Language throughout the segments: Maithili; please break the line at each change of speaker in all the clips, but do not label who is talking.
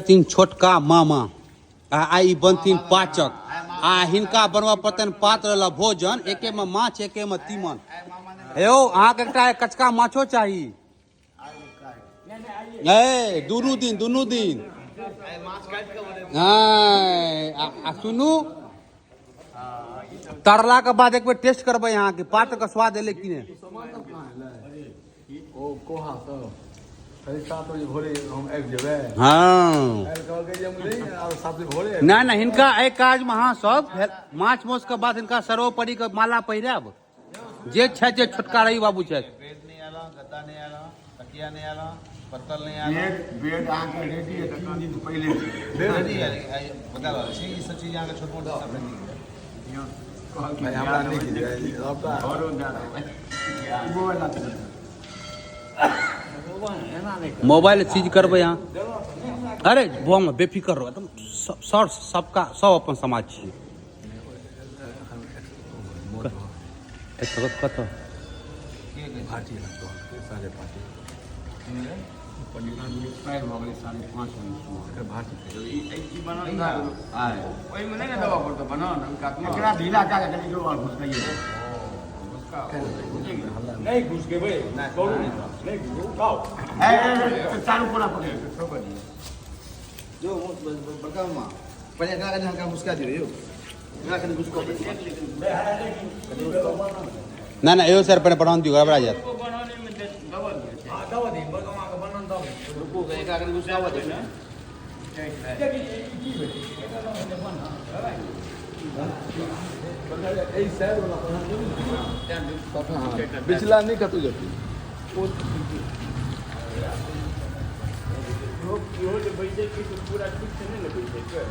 छथिन छोटका मामा आ आइ ई बनथिन पाचक आ हिनका बनबऽ पड़तनि पात्र लए भोजन। एके मे माछ, एके मे तीमन। हे यौ, अहाँके एकटा कचका माछो चाही। ए दुनू दिन, दुनू दिन। आ सुनू, तरला के बाद एक बेर टेस्ट करबै अहाँके, पात्र के स्वाद एलै कि नहि।
ओ कोहा सब 7:30 बजे भोरे हम आबि जेबै।
हँ।
आबि कहलकै जे हम नहि आब 7 बजे भोरे।
नहि नहि, हिनका एहि काजमे अहाँ सब माछ माउस के बाद हिनका सर्वोपरि के माला पहिरायब। जे छथि, जे छोटका रवि बाबू छथि।
बेड नहि आयल, गद्दा नहि आयल, तकिया नहि आयल, पत्तल नहि आयल।
बेड, बेड अहाँके रेडी है 3 दिन पहिले।
रेडी है, बता रहल छी, ई सब चीज अहाँके छोट मोट सब रेडी है।
भाई, हमरा नहि खिचबै सबटा।
घरो दए देबै, मोबाइल ला देबै।
मोबाइल चीज करबै अहाँ। अरे बम बेफिकर रहो एकदम, सर सबका सब अपन समाज छियै। कतऽ
भाटी 5:30।
एक्सपायर भऽ गेलै 5:30 बजे सुबह।
एकर भाटी।
आइ
ओहिमे नहि ने देबऽ पड़तौ बनन ओहि कातमे।
एकरा ढीला कए कऽ कनि और घुसकैयै।
नहि घुसकेबै, छोड़ू, नहि घुसाउ।
ए, ए, चारू कोना पकड़ि।
जो बड़का मामा, पहिले एकरा कनि हल्का मुस्का दियौ यौ, एकरा कनि घुसको।
नहि नहि, एहो सर पहिने बनाउन दियौ, गड़बड़ा जायत।
रुकू, एकरा कनि घुसकाबऽ दियौ ने।
एहि साइड वाला बिचला नहि कतौ जेतै।
इहो जे बैसै छी तऽ पूरा ठीक से नहि ने बैसै छै।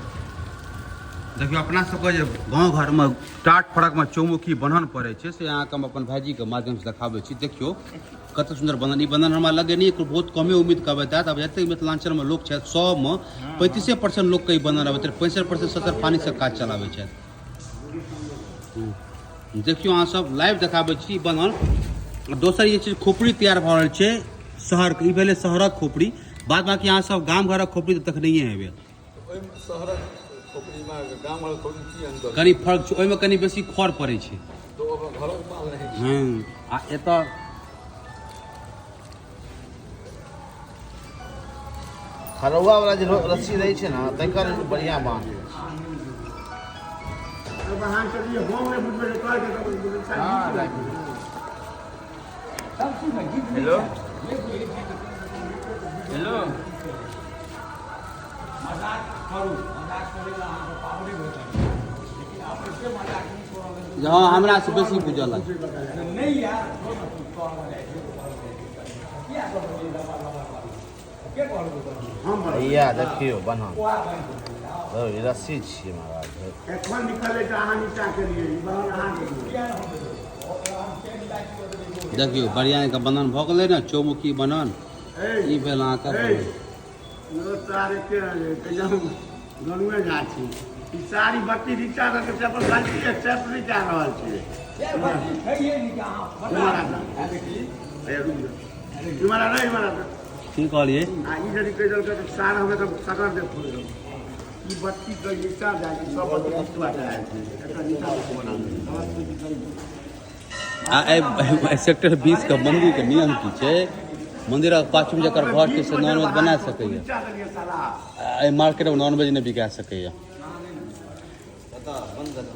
देखियौ, अपना सबके जे गाँव घरमे टाट फड़कमे चौमुखी बन्हन पड़ै छै, से अहाँके हम अपन भाइजीके माध्यमसँ देखाबै छी। देखियौ कतेक सुन्दर बन्धन। ई बन्धन हमरा लगे नहि, बहुत कमे उम्मीद कहबै हैत। आब जतेक मिथिलाञ्चलमे लोक छथि, 100मे 35% लोकके ई बन्धन अबैत रहै, 65% 70 पानीसँ काज चलाबै छथि। देखियौ, अहाँ सब लाइव देखाबै छी ई बन्धन। दोसर ई चीज खोपड़ी तैयार भऽ रहल छै शहरके। ई भेलै शहरक खोपड़ी, बाद बाकी अहाँ सब गाम घरक खोपड़ी तऽ देखनैये हेबै।
ओहिमे शहरक खोपड़ीमे गाम घरक खोपड़ी की अंतर?
कनि फर्क छै, ओहिमे कनि बेसी खर पड़ै छै।
तऽ ओ अपन घरक माल नहि छै।
आ एतऽ
खरौआ वाला जे रस्सी रहै छै ने, तकर बढ़िआँ बाँध होइ छै।
तब अहाँ चलिए, हम नहि बुझबै जे कहलकै तऽ
हेलो हेलो।
जे हँ, हमरा से बेसी बुझल अछि।
भैया, देखियौ बन्हन, धौ, ई रस्सी छियै महाराज, धौ।
एखन निकलै तऽ अहाँ नीचा केलियै, ई बन्हन अहाँ केलियै।
देखियौ, बढ़िआँ के बन्धन भऽ गेलै ने, चौमुखी बन्धन। ई भेल अहाँके बन्धन।
सार एके रंग है, कहिया हम गनुए झा छी। ई सारी बत्ती नीचा रखै छै, अपन गलती एक्सेप्ट नहि कए रहल छै। रुक जाउ, इम्हर आ, नहि, इम्हर आ।
की कहलियै?
आ ई यदि कहि देलकै तऽ सार हमे तऽ सगर दे फोड़ि देलहुँ। ई बत्ती के नीचा जाइ छै, सब बत्ती नीचा जाइ छै, एकर नीचा बना।
आ एहि सेक्टर 20 के मंदिर के नियम की छै? मंदिरक पाछू जकर घर छै से नॉनवेज बना सकैया।
नीचा देलियै साला।
आ एहि मार्केटमे नॉनवेज नहि बिका सकैया।
बता, बंद कर दो।